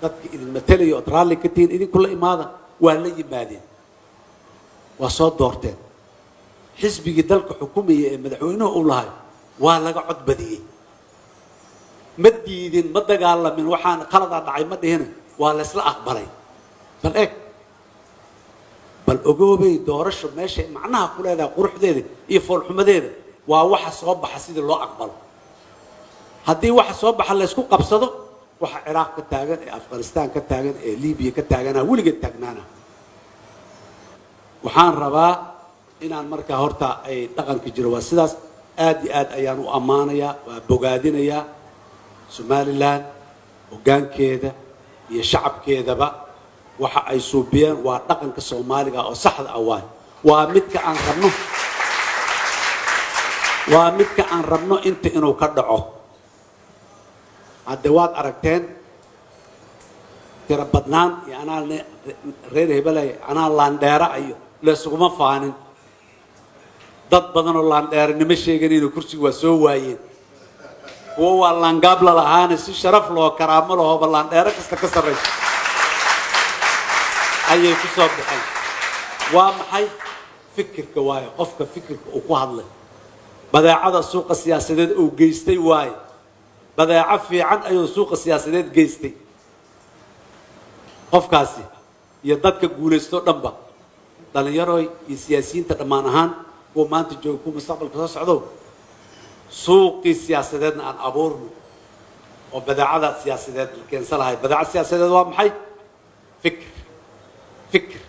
Dadka idin matalaya ood raalli ka tihiin idinku la imaada. Waa la yimaadeen, waa soo doorteen. Xisbigii dalka xukumaya ee madaxweynuhu uu lahay waa laga cod badiyey. Ma diidin, ma dagaalamin, waxaan khaladaa dhacay ma dhihina, waa laysla aqbalay. Bal eeg, bal ogoobay, doorasho meeshay macnaha ku leedahay, quruxdeeda iyo foolxumadeeda, waa waxa soo baxa sidii loo aqbalo. Haddii waxa soo baxa laysku qabsado, waxa Ciraaq ka taagan ee Afghanistan ka taagan ee Libiya ka taagana weligeed taagnaana. Waxaan rabaa inaan markaa horta ay dhaqanka jiro waa sidaas. Aad iyo aad ayaan u ammaanayaa, waa bogaadinayaa Somaliland hoggaankeeda iyo shacabkeedaba. Waxa ay suubiyeen waa dhaqanka Soomaaliga oo saxda ah. Waay, waa midka aan rabno, waa midka aan rabno inta inuu ka dhaco. Hadde waad aragteen tiro badnaan iyo anaa reer hebelay, anaa laandheera iyo laysuguma faanin. Dad badan oo laandheeranimo sheeganayna kursiga waa soo waayeen. Kuwo waa laangaab la lahaana, si sharaf loo karaamo lahooba laandheero kasta ka sarraysa ayay ku soo baxeen. Waa maxay fikirka? Waayo, qofka fikirka uu ku hadlay, badeecada suuqa siyaasadeed uu geystay waaye, badeeco fiican ayuu suuqa siyaasadeed geystay qofkaasi iyo dadka guulaysto dhanba. Dhallinyarooy iyo siyaasiyiinta dhammaan ahaan, kuwa maanta jooga, kuwa mustaqbalka soo socdo, suuqii siyaasadeedna aan abuurno oo badeecada siyaasadeed la keensan lahay. Badeeca siyaasadeed waa maxay? Fikir, fikir.